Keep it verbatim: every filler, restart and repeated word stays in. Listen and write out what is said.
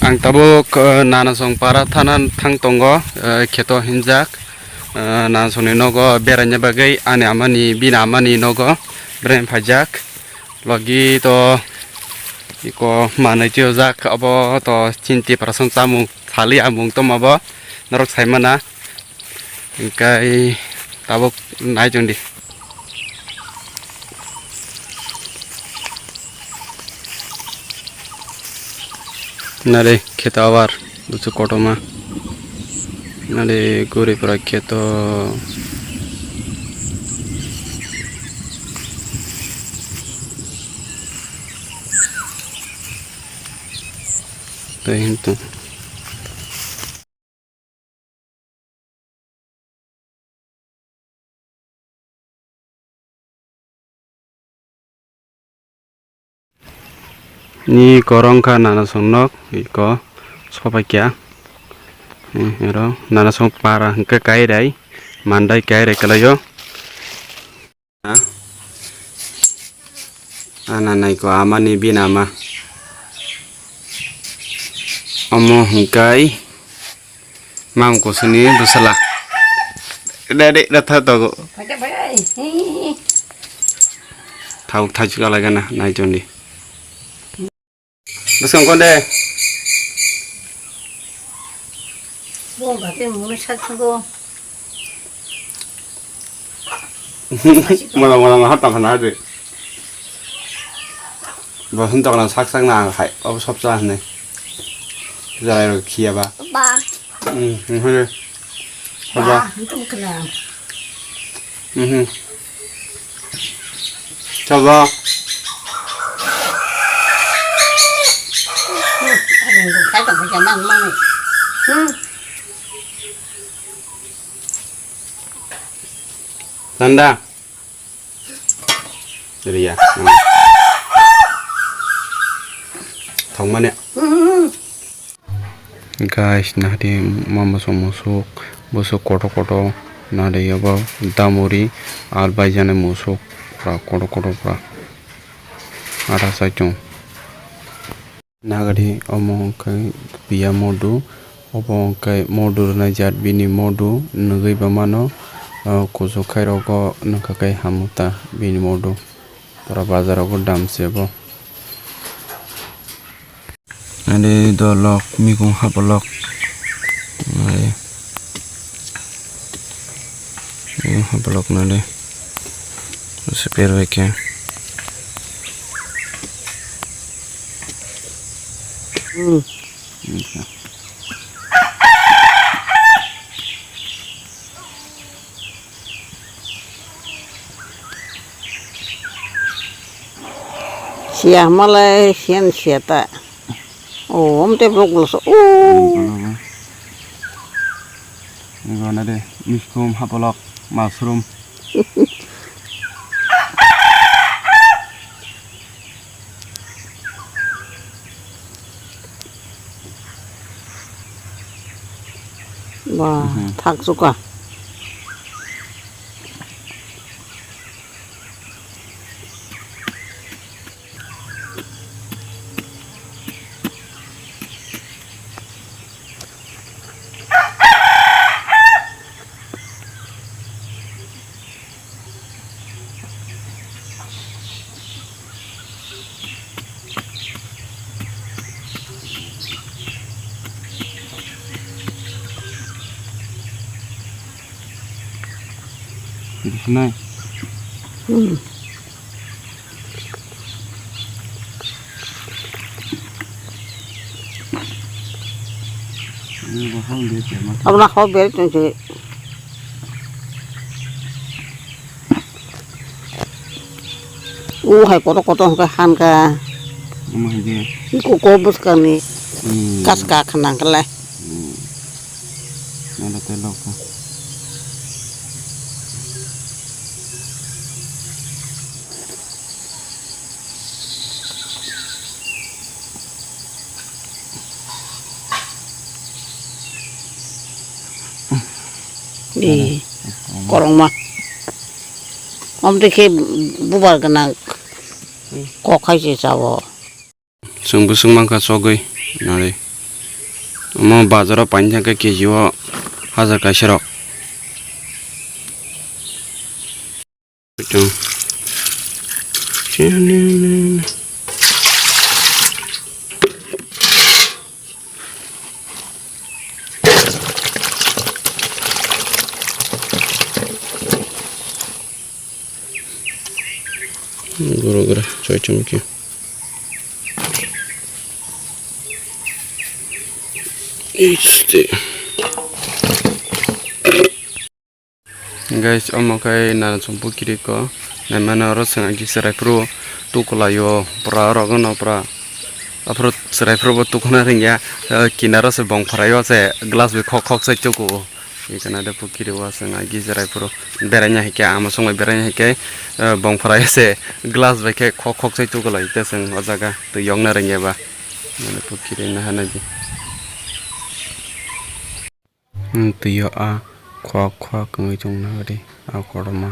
Ang tabuk, eh, Nanasong para thana thang tongo, eh, kheto hinjak. Eh, Nanasongni nogo beraina bagwi ani amani, bini amani nogo beraina phaijak. Logi to iko manwi tiyojak, abo to chini Tiprasong chamung thali amung tongma bo norok saimana. Hingkai tabuk nai chwng di. Nare kheto abar busu kotorma. Nare guri pura kheto. Tei hintu. Ni korong kha Nanasong nok, iko sopaikya. Ni ero Nanasong para hwnkhe kairai, mandai kairai kwlaio. Ana naiko amani bini ama. Omo hwnkhe mam kusuni bwsala. Dede datha togo. Thau thaju kalaigana nai chwng di. Bwskang konde. Bo gate mungni sak sugo. Mala mala ma hatang khana hade. Bo hwn tokna sak sak na hai obo sop cha hne. Jarai ro khiya ba. Ba. Hmm, hmm, hmm. Ba, Ba. Itu kena. Mhm. Coba. Ada yang buka tak baca mang mang ni. Hmm. Tanda. Jadi ya. Thongmani. Hmm. Guys, nahdi ma bwswk musuk, bwswk kotor kotor, nahdi abo damuri, al baijaknai musuk, pura kotor kotor pura. Ada saichung. Nahdi omo hwnkhe piya modu, obo hwnkhe modu rwnai jat bini modu, nwgwi ba mano, o kuchuk khai rogo nwngkha khe hamu ta bini modu. Pura bazar rogo dam se bo. Nade dolok, mikung hapolok. Nade. Mikung hapolok nade. Seper bai khe. Hmm. Siya malai siyan siya ta. Oh, om te blok blok so. Oh. Igo na de, miskom hapolok, mushroom. Wah, mhm. Thak suka. Sinai. Hmm. Abla hau beri tong si. U hai koto koto hwnkhe han kha. Omo hai khe. Iko ko bwskangni. Hmm. Kas ka khna khle. Hmm. Nalo tei lok kha. Di korokma. Omo twi khe bubar gwnang kok hai se cha o. Chwng bwswk mankha chogwi nari. Omo bazaro painjakha K G o hajar kaisa rok. Gura gura choi chum khe. Este. Guys, omo khe nana chumpu kiriko. Naimano oro chwng agi chwrai phuru tukulaio pura oro gano pura. Aphuru chwrai phuru bo tukuna ringya. Eh, kinaro se bong pharaio se glass bai khok khok sai tukuo. Ekana de pukiri o chwng agi chwrai phuru beraina hai khe ama songwi beraina hai khe, eh, bong pharaio se glass bai khe khok khok sai tukulai te chwng o jaga twi yokna ringya ba. Nana pukiri naha naidi. Hmm, twi o a khok khok wngwi chwng nahari a kotorma.